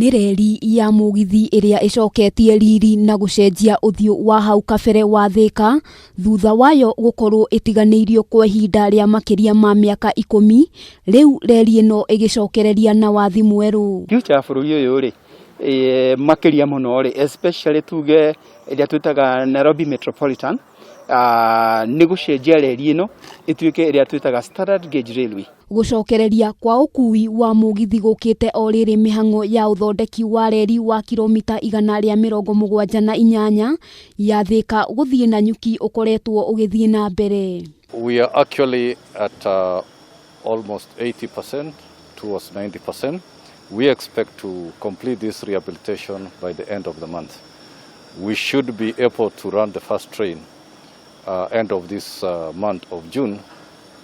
Nĩ reri ya mũgithi ĩrĩa ĩcoketie riri na gũcenjia ũthiũ wa hau kabere wa Thĩka thutha wayo gũkorwo ĩtiganĩirio kwa ihinda rĩa makĩria ma mĩaka 10, rĩu reri ĩno ĩgĩcokereria na wathi mwerũ. Future ya bũrũri ũyũ rĩ, makĩria mũno rĩ, especially tuge ĩrĩa twĩtaga Nairobi Metropolitan, nĩ gũcenjia reri ĩno ĩtuĩke ĩrĩa twĩtaga standard gauge railway. Gũcokereria kwa ũkui wa mũgithi gũkĩte o rĩrĩ mĩhang'o ya ũthondeki wa reri wa kilomita 178 ya Thĩka gũthiĩ Nanyuki ũkoretwo ũgĩthiĩ na mbere. We are actually at almost 80% towards 90%. We expect to complete this rehabilitation by the end of the month. We should be able to run the first train end of this month of June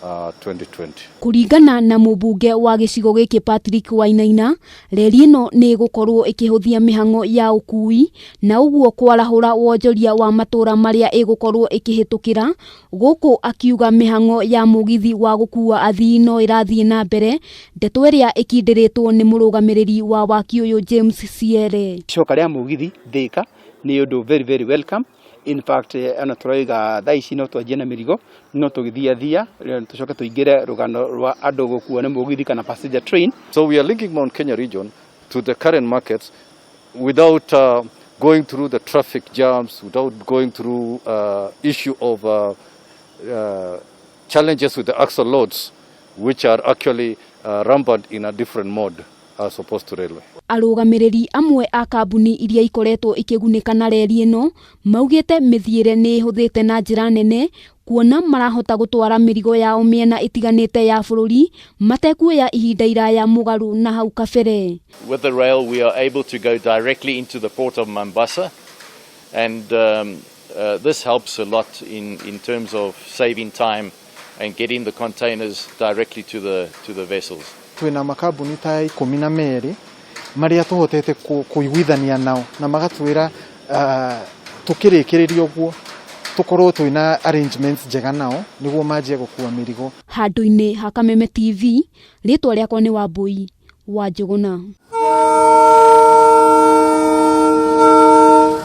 2020. Kũringana na mũmbunge wa gĩcigo gĩkĩ Patrick Wainaina, reri ĩno nĩ ĩgũkorwo ĩkĩhũthia mĩhang'o ya ũkui na ũguo kwarahũra wonjoria wa matũra marĩa ĩgũkorwo ĩkĩhĩtũkĩra, gũkũ akiuga mĩhang'o ya mũgithi wa gũkua athii no ĩrathiĩ na mbere, ndeto ĩrĩa ĩkindĩrĩtwo nĩ mũrũgamĩrĩri wa waki ũyũ James Siere. Icoka rĩa mũgithi Thĩka nĩ ũndũ very very welcome. In fact, ona tũroiga thaa ici no twanjie na mĩrigo, no tũgĩthiathia tũcoke tũingĩre rũgano rwa andũ gũkuo nĩ mũgithi kana passenger train. So we are linking Mount Kenya region to the current markets without going through the traffic jams, without going through issue of challenges with the axle loads, which are actually rampant in a different mode as opposed to railway. Arũgamĩrĩri amwe a kambuni iria ikoretwo ikĩgunĩka na reri ĩno maugĩte mĩthiĩre nĩ ĩhũthĩte na njĩra nene, kuona marahota gũtwara mĩrigo yao mĩena ĩtiganĩte ya bũrũri matekuoya ihinda iraya mũgarũ na hau kabere. With the rail, we are able to go directly into the port of Mombasa, and this helps a lot in terms of saving time and getting the containers directly to the vessels. Twĩna makambuni ta 12 marĩa tũhotete kũiguithania nao na magatwĩra tũkĩrĩkĩrĩria ũguo tũkorwo twĩna arrangements njega nao nĩguo manjie gũkua mĩrigo. Handũ-inĩ ha Kameme TV, rĩtwa rĩakwa nĩ Wambui wa Njũgũna.